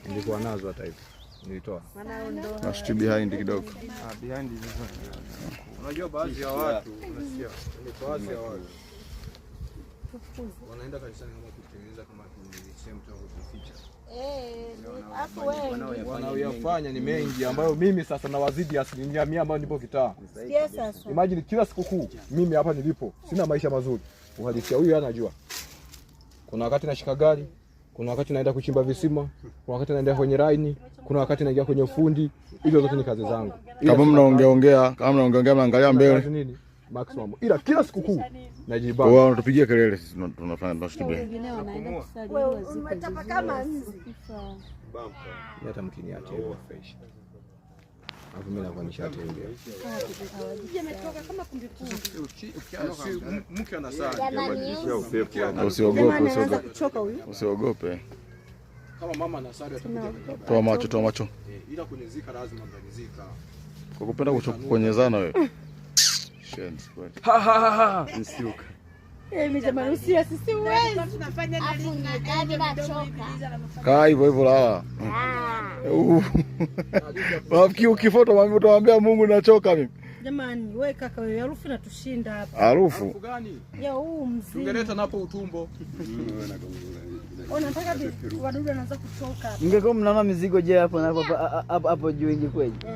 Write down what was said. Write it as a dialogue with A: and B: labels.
A: Nilikuwa nazo hata hivyo. Nilitoa.
B: Na shoot behind kidogo.
A: Ah, behind. Unajua baadhi ya watu, unasikia? Ni baadhi ya watu wanaenda kanisani kama kutengeneza kama sehemu ya kujificha.
C: Afu wengi.
A: Wanaoyafanya ni mengi ambayo mimi sasa nawazidi 100% ambayo nipo kitaa.
C: Sikia sasa.
A: Imagine kila sikukuu mimi hapa nilipo sina maisha mazuri. Uhalisia huyu anajua. Kuna wakati nashika gari, kuna wakati naenda kuchimba visima, kuna wakati naenda kwenye laini, kuna wakati naingia kwenye ufundi. Hizo zote ni kazi zangu. Ila
B: Kama mnaongea ongea, kama mnaongea ongea mnaangalia mbele.
A: kazi nini? Maximum. Ila kila sikukuu najibana.
B: Wao wanatupigia kelele, sisi tunafanya tunashoot behind.
D: Wengine wanaenda kusali
C: Wewe
D: wazikwe
C: umetapa
D: vizuri,
C: kama nzi.
D: wasikufa.
A: Mimi hata mkiniacha hivyo fresh. Alafu mimi nakuwa nishatembea. Mke anasali.
B: Usiogope,
C: Jamani, anaanza
B: usiogope.
C: kuchoka huyu.
B: Usiogope.
A: Kama mama anasali atakuja kwenye ibada.
B: Toa macho, toa macho.
A: Eh, ila kunizika lazima mtanizika.
B: Kwa kupenda kukonyezana wewe. Shenzi kweli.
E: Msiuka.
C: Mimi jamani, usia sisi huwezi.
F: Afu nikaa nachoka.
B: Kaa hivyo hivyo lala. Rafiki ukifoto mwambie utamwambia Mungu nachoka mimi.
C: Jamani, wewe kaka wewe, harufu inatushinda hapa.
B: Harufu.
A: Harufu gani?
C: Ya huu mzima.
A: Tungeleta napo utumbo.
C: Unataka wadudu wanaanza kutoka.
G: Mngekuwa mnaona mizigo je hapo hapo hapo juu ingekweje?